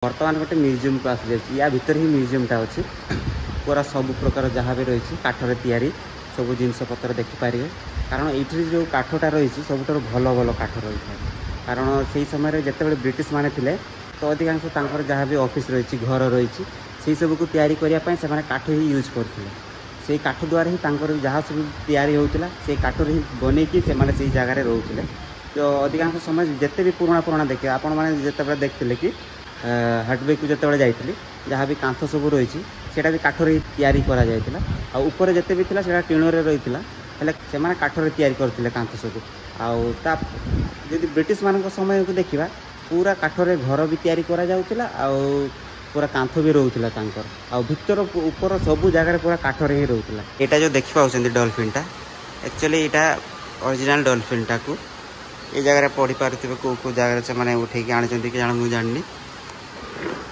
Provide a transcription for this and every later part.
ବର୍ତ୍ତମାନ ଗୋଟେ ମ୍ୟୁଜିୟମକୁ ଆସିଯାଇଛି। ୟା ଭିତରେ ହିଁ ମ୍ୟୁଜିୟମଟା ଅଛି। ପୁରା ସବୁ ପ୍ରକାର ଯାହା ବି ରହିଛି, କାଠରେ ତିଆରି ସବୁ ଜିନିଷ ପତ୍ର ଦେଖିପାରିବେ। କାରଣ ଏଇଠି ଯେଉଁ କାଠଟା ରହିଛି, ସବୁଠାରୁ ଭଲ ଭଲ କାଠ ରହିଥାଏ। କାରଣ ସେଇ ସମୟରେ ଯେତେବେଳେ ବ୍ରିଟିଶ ମାନେ ଥିଲେ, ତ ଅଧିକାଂଶ ତାଙ୍କର ଯାହା ବି ଅଫିସ୍ ରହିଛି, ଘର ରହିଛି, ସେଇ ସବୁକୁ ତିଆରି କରିବା ପାଇଁ ସେମାନେ କାଠ ହିଁ ୟୁଜ୍ କରୁଥିଲେ। ସେଇ କାଠ ଦ୍ୱାରା ହିଁ ତାଙ୍କର ଯାହା ସବୁ ତିଆରି ହେଉଥିଲା, ସେଇ କାଠରେ ହିଁ ବନେଇକି ସେମାନେ ସେଇ ଜାଗାରେ ରହୁଥିଲେ। ତ ଅଧିକାଂଶ ସମୟ ଯେତେ ବି ପୁରୁଣା ପୁରୁଣା ଦେଖିବେ ଆପଣମାନେ, ଯେତେବେଳେ ଦେଖିଥିଲେ କି ହାଟବେକୁ ଯେତେବେଳେ ଯାଇଥିଲି, ଯାହା ବି କାନ୍ଥ ସବୁ ରହିଛି, ସେଇଟା ବି କାଠରେ ହିଁ ତିଆରି କରାଯାଇଥିଲା। ଆଉ ଉପରେ ଯେତେ ବି ଥିଲା, ସେଇଟା ଟିଣରେ ରହିଥିଲା। ହେଲେ ସେମାନେ କାଠରେ ତିଆରି କରିଥିଲେ କାନ୍ଥ ସବୁ। ଆଉ ତା ଯଦି ବ୍ରିଟିଶମାନଙ୍କ ସମୟକୁ ଦେଖିବା, ପୁରା କାଠରେ ଘର ବି ତିଆରି କରାଯାଉଥିଲା ଆଉ ପୁରା କାନ୍ଥ ବି ରହୁଥିଲା ତାଙ୍କର। ଆଉ ଭିତର ଉପର ସବୁ ଜାଗାରେ ପୁରା କାଠରେ ହିଁ ରହୁଥିଲା। ଏଇଟା ଯେଉଁ ଦେଖିପାରୁଛନ୍ତି ଡଲଫିନ୍ଟା, ଆକ୍ଚୁଆଲି ଏଇଟା ଅରିଜିନାଲ୍ ଡଲଫିନ୍ଟାକୁ ଏ ଜାଗାରେ ପଢ଼ିପାରୁଥିବେ। କେଉଁ କେଉଁ ଜାଗାରେ ସେମାନେ ଉଠେଇକି ଆଣିଛନ୍ତି କି ଜାଣ, ମୁଁ ଜାଣିନି।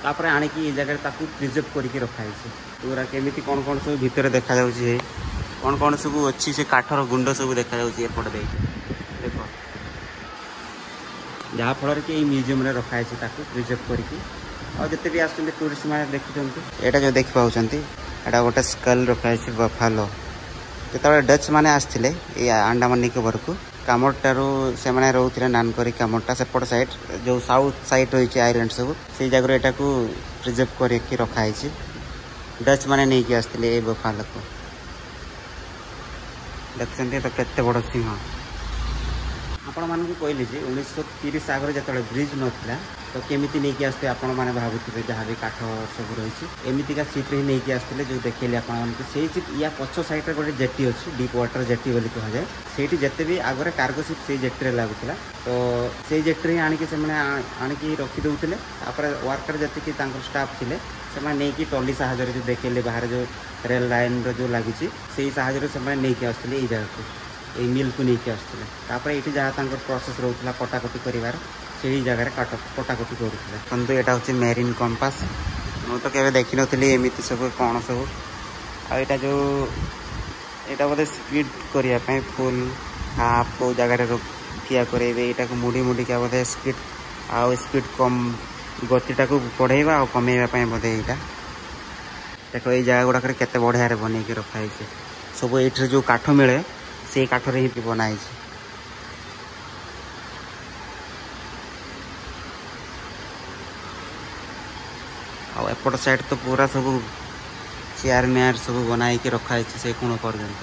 ତାପରେ ଆଣିକି ଏ ଜାଗାରେ ତାକୁ ପ୍ରିଜର୍ଭ କରିକି ରଖାହେଇଛି ପୁରା। କେମିତି କ'ଣ କ'ଣ ସବୁ ଭିତରେ ଦେଖାଯାଉଛି, କ'ଣ କ'ଣ ସବୁ ଅଛି, ସେ କାଠର ଗୁଣ୍ଡ ସବୁ ଦେଖାଯାଉଛି ଏପଟେ ଦେଇକି ଦେଖ। ଯାହାଫଳରେ କି ଏଇ ମ୍ୟୁଜିୟମରେ ରଖାହେଇଛି ତାକୁ ପ୍ରିଜର୍ଭ କରିକି, ଆଉ ଯେତେ ବି ଆସୁଛନ୍ତି ଟୁରିଷ୍ଟ ମାନେ ଦେଖୁଛନ୍ତି। ଏଇଟା ଯେଉଁ ଦେଖିପାରୁଛନ୍ତି, ଏଇଟା ଗୋଟେ ସ୍କଲ୍ ରଖାହେଇଛି ବଫାଲୋ। ଯେତେବେଳେ ଡଚ୍ ମାନେ ଆସିଥିଲେ ଏଇ ଆଣ୍ଡାମାନ ନିକୋବରକୁ, କାମରଟାରୁ ସେମାନେ ରହୁଥିଲେ ନାନକରି କାମରଟା ସେପଟ ସାଇଡ୍, ଯେଉଁ ସାଉଥ୍ ସାଇଡ୍ ରହିଛି ଆଇଲ୍ୟାଣ୍ଡ ସବୁ, ସେଇ ଜାଗାରୁ ଏଟାକୁ ପ୍ରିଜର୍ଭ କରିକି ରଖାହେଇଛି। ଡଚ୍ ମାନେ ନେଇକି ଆସିଥିଲେ ଏଇ ବଫାଲୋକୁ। ଦେଖୁଛନ୍ତି ତ କେତେ ବଡ଼ ସିଂହ। ଆପଣମାନଙ୍କୁ କହିଲି ଯେ 1930 ଆଗରେ ଯେତେବେଳେ ବ୍ରିଜ୍ ନଥିଲା, ତ କେମିତି ନେଇକି ଆସୁଥିବେ ଆପଣମାନେ ଭାବୁଥିବେ। ଯାହା ବି କାଠ ସବୁ ରହିଛି, ଏମିତିକା ସିପ୍ରେ ହିଁ ନେଇକି ଆସୁଥିଲେ, ଯେଉଁ ଦେଖେଇଲି ଆପଣମାନଙ୍କୁ ସେଇ ସିପ୍। ୟା ପଛ ସାଇଡ଼୍ରେ ଗୋଟେ ଜେଟି ଅଛି, ଡିପ୍ ୱାଟର ଜେଟି ବୋଲି କୁହାଯାଏ। ସେଇଠି ଯେତେ ବି ଆଗରେ କାର୍ଗୋ ସିପ୍ ସେଇ ଜେଟିରେ ଲାଗୁଥିଲା। ତ ସେଇ ଜେଟିରେ ହିଁ ଆଣିକି ସେମାନେ ଆଣିକି ରଖିଦେଉଥିଲେ। ତାପରେ ୱାର୍କର ଯେତିକି ତାଙ୍କର ଷ୍ଟାଫ୍ ଥିଲେ, ସେମାନେ ନେଇକି ଟ୍ରଲି ସାହାଯ୍ୟରେ, ଯେଉଁ ଦେଖେଇଲେ ବାହାରେ ଯେଉଁ ରେଲ୍ ଲାଇନ୍ର ଯେଉଁ ଲାଗିଛି, ସେଇ ସାହାଯ୍ୟରେ ସେମାନେ ନେଇକି ଆସୁଥିଲେ ଏଇ ଜାଗାକୁ, ଏଇ ମିଲ୍କୁ ନେଇକି ଆସୁଥିଲେ। ତାପରେ ଏଇଠି ଯାହା ତାଙ୍କର ପ୍ରୋସେସ୍ ରହୁଥିଲା କଟାକଟି କରିବାର, ସେଇ ଜାଗାରେ କଟାକଟି କରୁଥିଲେ। କିନ୍ତୁ ଏଇଟା ହେଉଛି ମେରିନ୍ କମ୍ପାସ୍। ମୁଁ ତ କେବେ ଦେଖିନଥିଲି ଏମିତି ସବୁ କ'ଣ ସବୁ। ଆଉ ଏଇଟା ଯେଉଁ ଏଇଟା ବୋଧେ ସ୍ପିଡ୍ କରିବା ପାଇଁ, ଫୁଲ୍ ହାଫ୍ କେଉଁ ଜାଗାରେ ଠିଆ କରେଇବେ, ଏଇଟାକୁ ମୁଡ଼ି ମୁଡ଼ିକା ବୋଧେ ସ୍ପିଡ୍ ଆଉ ସ୍ପିଡ୍ କମ୍ ଗତିଟାକୁ ବଢ଼େଇବା ଆଉ କମେଇବା ପାଇଁ ବୋଧେ ଏଇଟା। ଦେଖ, ଏଇ ଜାଗା ଗୁଡ଼ାକରେ କେତେ ବଢ଼ିଆରେ ବନେଇକି ରଖାହେଇଛି ସବୁ। ଏଇଠିରେ ଯେଉଁ କାଠ ମିଳେ, ସେଇ କାଠରେ ହିଁ ବନା ହେଇଛି। ଆଉ ଏପଟ ସାଇଡ଼୍ ତ ପୁରା ସବୁ ଚେୟାର ମେୟାର ସବୁ ବନା ହେଇକି ରଖା ହେଇଛି ସେଇ କୋଣ ପର୍ଯ୍ୟନ୍ତ।